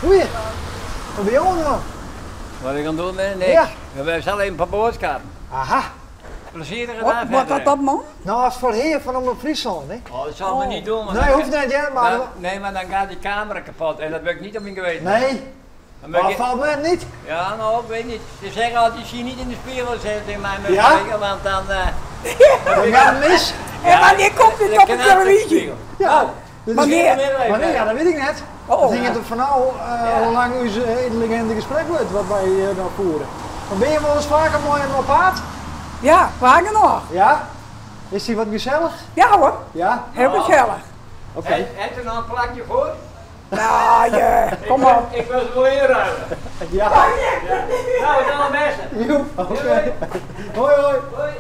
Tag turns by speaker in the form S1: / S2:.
S1: Goeie. Wat binne jo oan it dwaan?
S2: Wat ik oan it doen ben? Niks.
S1: Ja.
S2: We sille even in paar boadskappen.
S1: Aha.
S2: Plezierige
S3: Wat
S2: dag
S3: wat
S2: verder.
S3: dat dat man?
S1: Nou, as foar hear fan Omrop Fryslân, hè?
S2: Oh, dat zal me niet doen. want
S1: Nee,
S2: dan-
S1: hoeft net, hear, maar...
S2: dan- nee, maar dan gaat die camera kapot en dat wil ik niet op mijn geweten.
S1: Nee,
S2: Dan wil
S1: maar
S2: ik-
S1: valt me niet.
S2: Ja, nou, ik weet niet. Ze zeggen altijd, zie niet in de spiegel zeggen tegen mij, mijn
S1: Ja?
S2: collega, want dan...
S1: Dan gaat het mis.
S3: En wanneer komt dit
S2: dan
S3: op de
S2: kan altijd
S3: televisie?
S2: spiegel.
S1: Ja.
S2: Oh,
S1: Dit is-
S3: Wanneer?
S1: Wanneer? Ja, dat weet ik net.
S3: Oh.
S1: Het hinget er vanaf
S2: Ja.
S1: hoe lang uw intelligente gesprek wordt wat wij nou voeren. Maar ben je wel eens vaker mooi op paard?
S3: Ja, vaak genoeg.
S1: Ja? Is die wat gezellig?
S3: Ja hoor,
S1: Ja?
S3: heel gezellig.
S1: Oké.
S2: Heb je nog een plakje voor?
S3: Nou ja, kom op.
S2: Ik wil ze wel inruilen.
S1: Ja.
S2: Nou, het allerbeste.
S1: Joep, oké. Hoi hoi.
S2: Hoi.